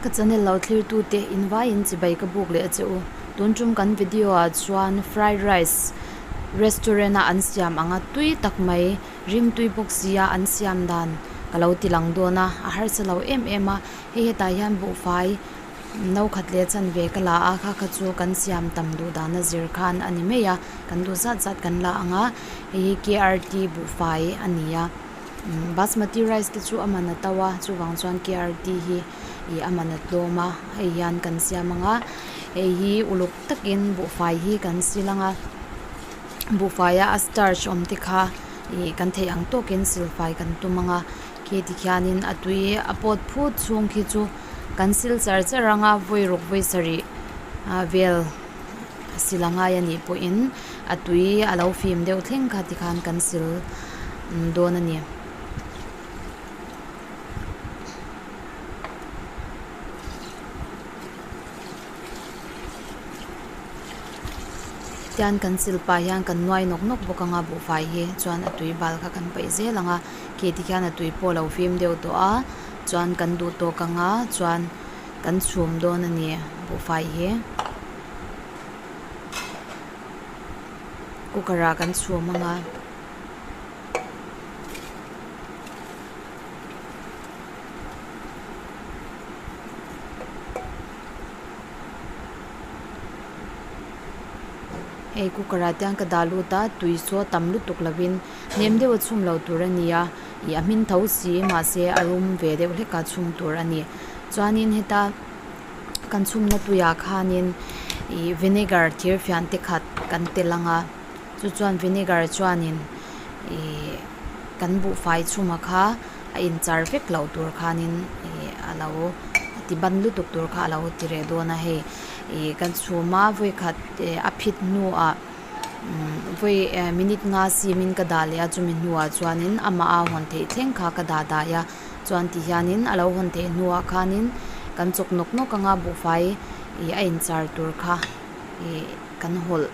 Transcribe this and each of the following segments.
Ka channel lo thlir tute in vaiin chibai ka buk leh a che u. Tun tum kan video ah chuan fried rice restaurant a an siam anga tui tak mai rim tui bawk sia an siam dan ka lo ti lang dawn a, a harsa lo em em a. Hei hetah hian buhfai no khat leh chanve ka la a, kha kha chu kan siam tam duh dan a zir khan a ni mai a, kan duh zat zat kan la ang a, hei hi KRT buhfai a ni a. Basmati rice te chu a man a to a chuvang chuan KRT hi ih a man a tlawm a hei hian kan siam ang a hei hi uluk takin buhfai hi kan sil ang a buhfai a a starch awm te kha ih kan theih ang tawkin silfai kan tum ang a khi tikhianin a tui a pawt phut chhung khi chu kan sil char char ang a vawi ruk vawi sarih ah vel sil a ngai a nih pawhin a tui a lo fim deuh thleng kha tikhan kan sil dawn a ni. Tian kan sil pah hian kan nuai nawk nawk bawk ang a buhfai hi chuan a tui bal kha kan paih zel ang a khi tikhian a tui pawh a lo fim deuh tawh a chuan kan duh tawk ang a chuan kan chhum dawn a ni buhfai hi. Cooker ah kan chhum ang a. Hei cooker ah te hian ka dah lut a tui saw tam lutuk lovin nem deuh a chhum loh tur a ni a ih a hmin tho si mahse a rum ve deuh hlek a chhum tur a ni chuanin heta kan chhumna tuiah khanin ih vinegar thir fian te khat kan tel ang a chu chuan vinegar chuanin ih kan buhfai chhuma kha a inchar vek loh tur khanin ih a lo ti ban lutuk tur kha a lo ti reh dawn a hei ih kan chhum a vawikhat a phit hnuah vawi minute nga simin ka dah leh a chumi hnuah chuanin amah a hawn theih thleng kha ka dah dai a chuan ti hianin a lo hawn theih hnuah khanin kan chawk nawk nawk anga buhfai ih a inchar tur kha ih kan hawlh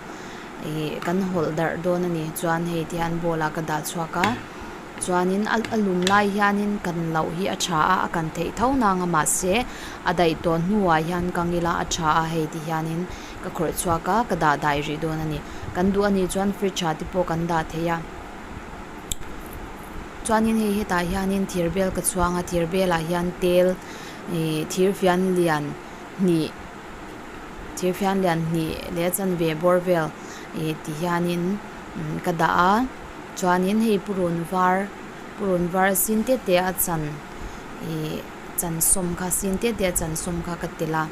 ih kan hawlh darh dawn a ni chuan hei ti hian bowl ah ka dah chhuak a chuanin a a lum lai hianin kan loh hi a tha a a kan theih tho nang a mahse a daih tawh hnuah hian kang ila a tha a hei ti hianin ka khawrh chhuak a ka dah dai rih dawn a ni kan duh a nih chuan fridge ah te pawh kan dah thei a. Chuanin hei hetah hianin thir bel ka chhuang a thir belah hian tel ih thir fian lian hnih thir fian lian hnih leh a chanve bawr vel ih ti hianin ka dah a chuanin hei purun var purun var sin te te a chan ih chan sawm kha sin te te a chan sawm kha ka telh a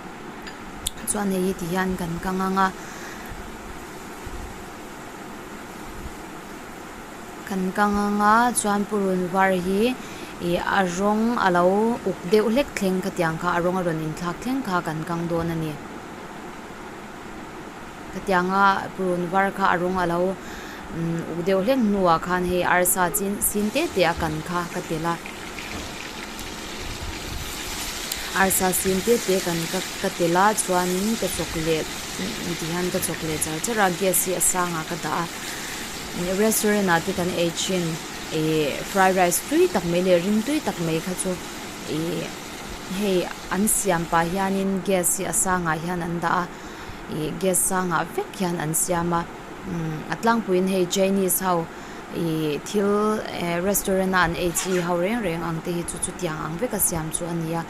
chuan hei hi ti hian kan kang ang a. Kan kang anga chuan purun var hi ih a rawng a lo uk deuh hlek thleng khatiang kha a rawng a rawn inthlak thleng kha kan kang dawn a ni. Khatianga purun var kha a rawng a lo uk deuh hlek hnuah khan hei arsa chin sin te te a kan kha ka telh a. Arsa sin te te kan ka telh a chuanin ka chawk leh ti hian ka chawk leh char char a gas hi a sangah ka dah a restaurant ah te kan ei thin ih fried rice tui tak mai leh rim tui tak mai kha chu ih hei an siam pah hianin gas hi a sangah hian an dah a ih gas sangah vek hian an siam a a tlangpuiin hei chinese ho ih thil restaurant a an ei chi ho reng reng ang te hi chu chutiang ang veka siam chu a ni a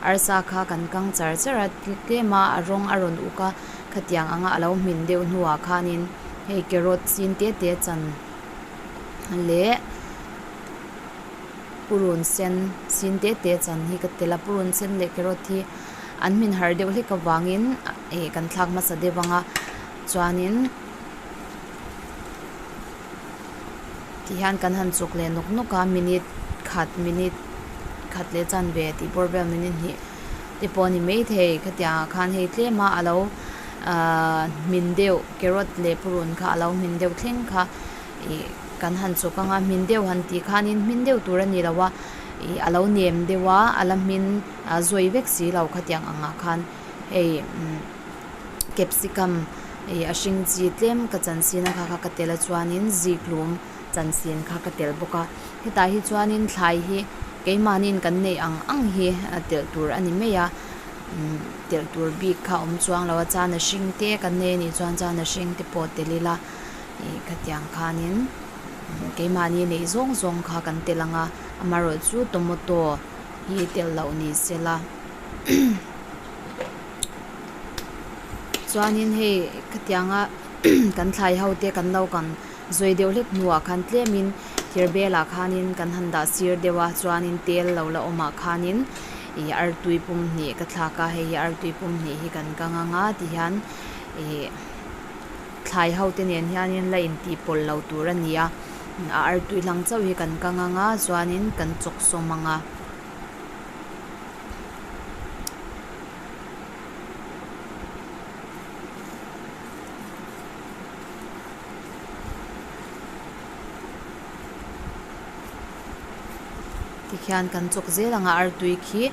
arsa kha kan kang char char a tlem a a rawng a rawn uk a khatiang anga a lo hmin deuh hnuah khanin hei carrot chin te te chan leh purun sen chin te te chan hi ka tel a purun sen leh carrot hi an hmin har deuh hlek avangin ih kan thlak hmasa deuh ang a chuanin tihian kan han chuk leh nawk nawk a minute khat minute khat leh chanve tih bawr vel minute hnih te pawh a ni maithei khatiang ah khan hei tlem a alo ahh hmin deuh carrot leh purun kha alo hmin deuh thleng kha ih kan han chuk ang a hmin deuh han tih khanin hmin deuh tur a ni lo a ih alo nem deuh a ala hmin zawi vek si lo khatiang ang ah khan hei umm. Capsicum ih a hring chi tlem ka chan sin a kha kha ka tel a chuanin zikhlum chan sin kha ka tel bawk a hetah hi chuanin thlai hi keimahniin kan neih ang ang hi a telh tur a ni mai a. Telh tur bik kha a awm chuang lo a, chana hring te kan nei a nih chuan chana hring te pawh telh ila ih khatiang khanin keimahni neih zawng zawng kha kan telh ang a, amaherawhchu tomato hi telh loh ni sela chuanin hei khatianga kan thlai ho te kan lo kan zawi deuh hlek hnuah khan tlemin thir belah khanin kan han dah sir deuh a chuanin tel lo la awmah khanin ih artui pum hnih ka thlak a hei hi artui pum hnih hi kan kang ang a tihian ih thlai ho te nen hianin la intih pawlh lo tur a ni a a artui hlang chauh hi kan kang ang a chuanin kan chawk sawm ang a. Tikhian kan chawk zel ang a artui khi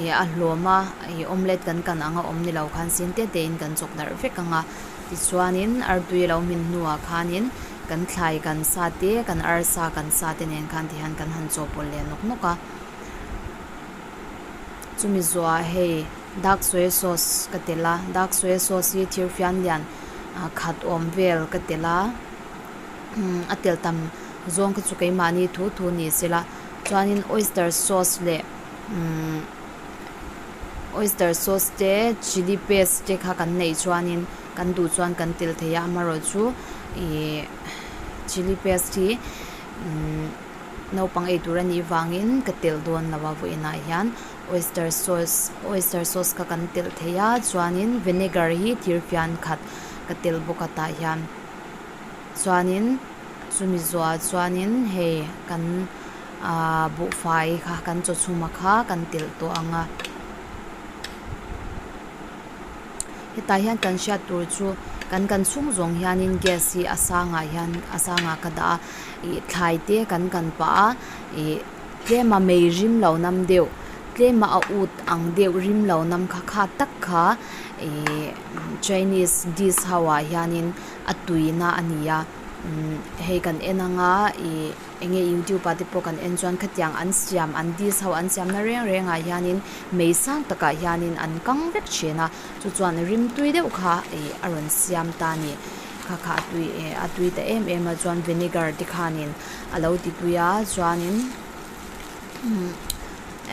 ih a hlawm a ih omelette kan kan ang a awm ni lo khan sin te te in kan chawk darh vek ang a tichuanin artui a lo hmin hnuah khanin kan thlai kan sa te kan arsa kan sa te nen khan tihian kan han chawhpawlh leh nawk nawk a chumi zawhah hei dark soy sauce ka telh a dark soy sauce hi thir fian lian khat awm vel ka telh a a telh tam zawng kha chu keimahni thu thu ni sela chuanin oyster sauce leh umm oyster sauce te chilli paste te kha kan neih chuanin kan duh chuan kan telh thei a amaherawhchu ihh chilli paste hi umm naupang ei tur a nih vangin ka telh dawn lo a vawiinah hian oyster sauce oyster sauce kha kan telh thei a chuanin vinegar hi thir fian khat ka telh bawk a tah hian chuanin chumi zawhah chuanin hei kan ahh buhfai kha kan chaw chhuma kha kan telh tawh ang a hetah hian kan hriat tur chu kan kan chhung zawng hianin gas hi a sangah hian a sangah ka dah a ih thlai te kan kan pah a ih tlema mei rim lo nam deuh tlema a ut ang deuh rim lo nam kha kha tak kha ih chinese dish ho ah hianin a tuina a ni a umm hei kan en anga ih enge youtube ah te pawh kan en chuan khatiang an siam an dish ho an siamna reng reng ah hianin mei sang takah hianin an kang vek thin a chu chuan rim tui deuh kha ih a rawn siam ta a ni kha kha a tui eh a tui ta em em a chuan vinegar te khanin a lo ti tui a chuanin umm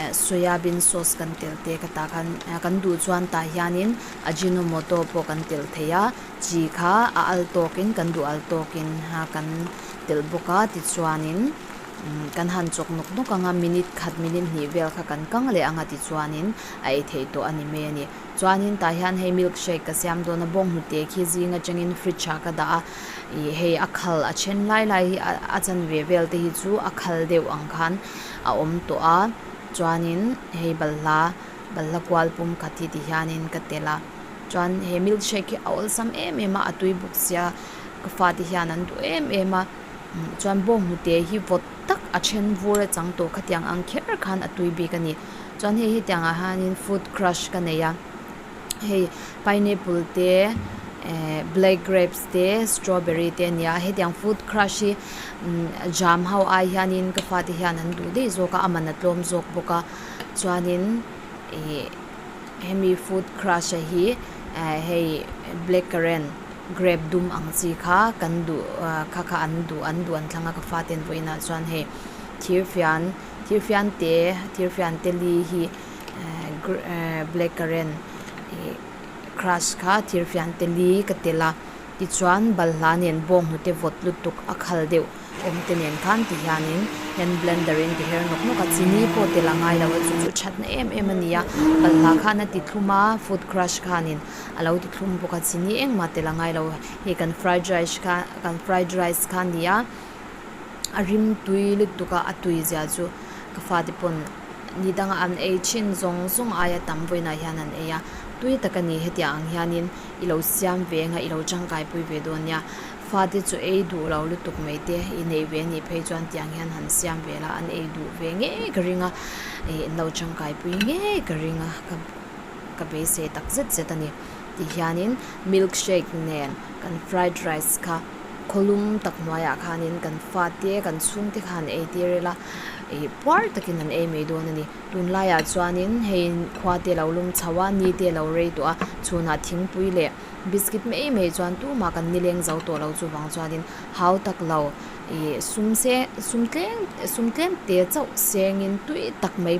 eh soya bean sauce kan telh te ka tah khan kan duh chuan tah hianin ajinomoto pawh kan telh thei a. Chi kha a al tawkin kan duh al tawkin a kan telh bawk a tichuanin kan han chawk nawk nawk ang a minute khat minute hnih vel kha kan kang leh ang a tichuanin a ei theih tawh a ni mai a ni. Chuanin tah hian hei milk shake ka siam dawn a bawnghnute khi zing atangin fridge ah ka dah a ih hei a khal a then lai lai hi a chanve vel te hi chu a khal deuh ang khan a awm tawh a chuanin hei balhla balhla kual pum khat hi ti hianin ka telh a. Chuan he milk shake hi a awlsam em em a, a tui bawk sia ka fate hian an duh em em a chuan bawnghnute hi vawt tak a then vur a chang tawh khatiang ang kher khan a tui bik a ni. Chuan hei hetiang ah hianin food crush ka nei a, hei pineapple te eh black grapes te strawberry te a ni a, hetiang food crush hi jam ho ai hianin ka fate hian an duh daih zawk a, a man a tlawm zawk bawk a chuanin ih. Hemi food crush a hi eh hei blackcurrant grape dum ang chi kha kan duh kha kha an duh an duh an thlang a ka fate an vawiinah chuan hei thir fian thir fian te thir fian te li hi eh blackcurrant ih crush kha thir fian te li ka telh a tichuan balhla nen bawnghnute vawt lutuk a khal deuh. Awm te nen khan ti hianin hand blender in ti her nawk nawk a, chini pawh tel a ngai lo a, chu chu thatna em em a ni a, balhla khan a ti thlum a, food crush khanin a lo ti thlum bawk a, chini engmah tel a ngai lo, hei kan fried rice kha kan fried rice kha a ni a, a rim tui lutuk a, a tui zia chu ka fate pawn ni danga an ei thin zawng zawng aia tam vawiinah hian an ei a, tui tak a ni hetiang ang hianin i lo siam ve anga i lo tangkai pui ve dawn nia. Fate chu ei duh lo lutuk mai te i neih ve anih phei chuan tiang hian han siam ve la an ei duh ve ngei ka ring a ih an lo tangkai pui ngei ka ring a ka ka beisei tak zet zet a ni ti hianin milk shake nen kan fried rice kha. Khawlum tak hnuaiah khanin kan fate kan chhungte khan ei tir ila ih puar takin an ei mai dawn a ni tunlaiah chuanin hei khua te a lo lum chho a ni te a lo rei tawh a chhunah thingpui leh biscuit mai mai chuan tumah kan nileng zo tawh lo chuvang chuanin hau tak lo ih sum se sum tlem sum tlem te chauh sengin tui tak mai.